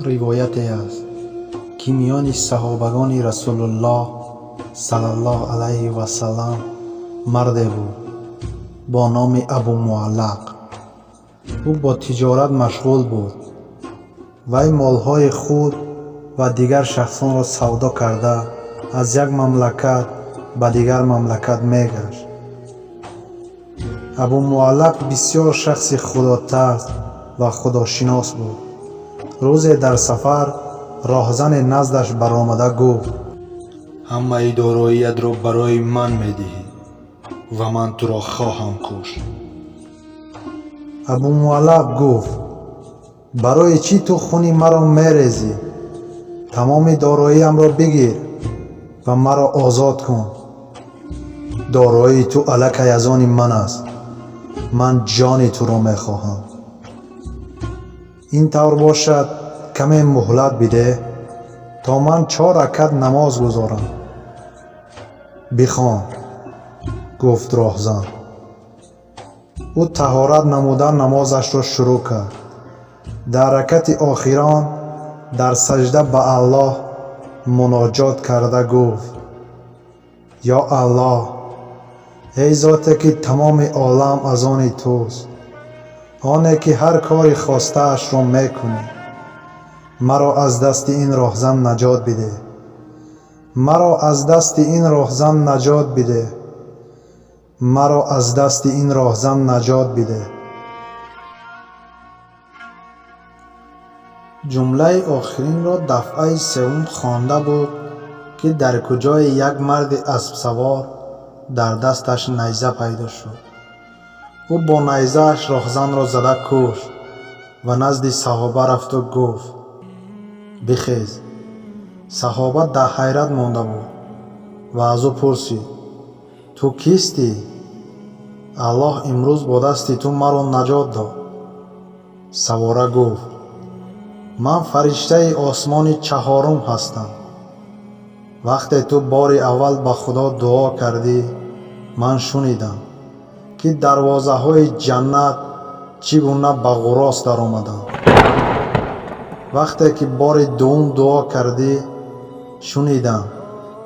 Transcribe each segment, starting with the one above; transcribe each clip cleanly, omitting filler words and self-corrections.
Ривояте аст, ки миёни саҳобагони Расулуллоҳ саллаллоҳу алайҳи васаллам марде буд бо номи Абу Муаллақ. Ӯ бо тиҷорат машғул буд. Вай молҳои худ ва дигар шахсонро савдо карда, аз як мамлакат ба дигар мамлакат мегашт. Абу Муаллақ бисёр шахси худотарс ва худошинос буд. Рӯзе дар сафар роҳзане наздаш баромада гуфт: Ҳамаи дороиятро барои ман медиҳӣ ва ман туро хоҳам кушт. Абу Муаллақ гуфт: «Барои чӣ ту хуни маро мерезӣ? Тамоми дороиамро бигир ва маро озод кун. Дороии ту аллакай аз они ман аст. Ман ҷони туро мехоҳам. Ин тавр бошад, каме муҳлат бидеҳ, то ман чор ракат намоз гузорам». «Бихон», гуфт роҳзан. Ӯ таҳорат намуда, намозашро шурӯъ кард. Дар ракати охирон дар саҷда ба Аллоҳ муноҷот карда гуфт: «Ё Аллоҳ, эй зоте, ки тамоми олам аз они туст, оне ки ҳар кори хостаашро мекунӣ, маро аз дасти ин роҳзан наҷот бидеҳ, маро аз дасти ин роҳзан наҷот бидеҳ, маро аз дасти ин роҳзан наҷот бидеҳ». Ҷумлаи охиринро дафъаи севум хонда буд, ки дар куҷое як марди аспсавор дар дасташ найза пайдо шуд. Ӯ бо найзааш роҳзанро зада кушт ва назди саҳоба рафту гуфт: «Бихез». Саҳоба дар ҳайрат монда буд ва аз ӯ пурсид: «Ту кистӣ? Аллоҳ имрӯз бо дасти ту маро наҷот дод». Савора гуфт: «Ман фариштаи осмони чаҳорум ҳастам. Вақте ту бори аввал ба Худо дуо кардӣ, ман шунидам, ки дарвозаҳои ҷаннат чӣ гуна ба ғурос даромаданд. Вақте ки бори дуввум дуо кардӣ, шунидам,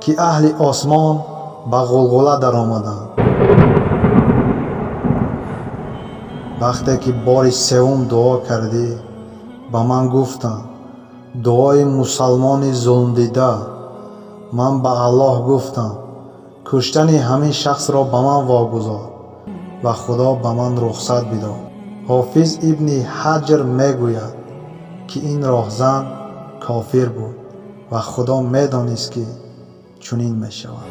ки аҳли осмон ба ғулғула даромаданд. Вақте ки бори севум дуо кардӣ, ба ман гуфтанд: дуои мусалмони зулмдида. Ман ба Аллоҳ гуфтам: куштани ҳамин шахсро ба ман вогузор, ва Худо ба ман рухсат бидод». Ҳофиз ибни Ҳаҷр мегӯяд, ки ин роҳзан кофир буд ва Худо медонист, ки чунин мешавад.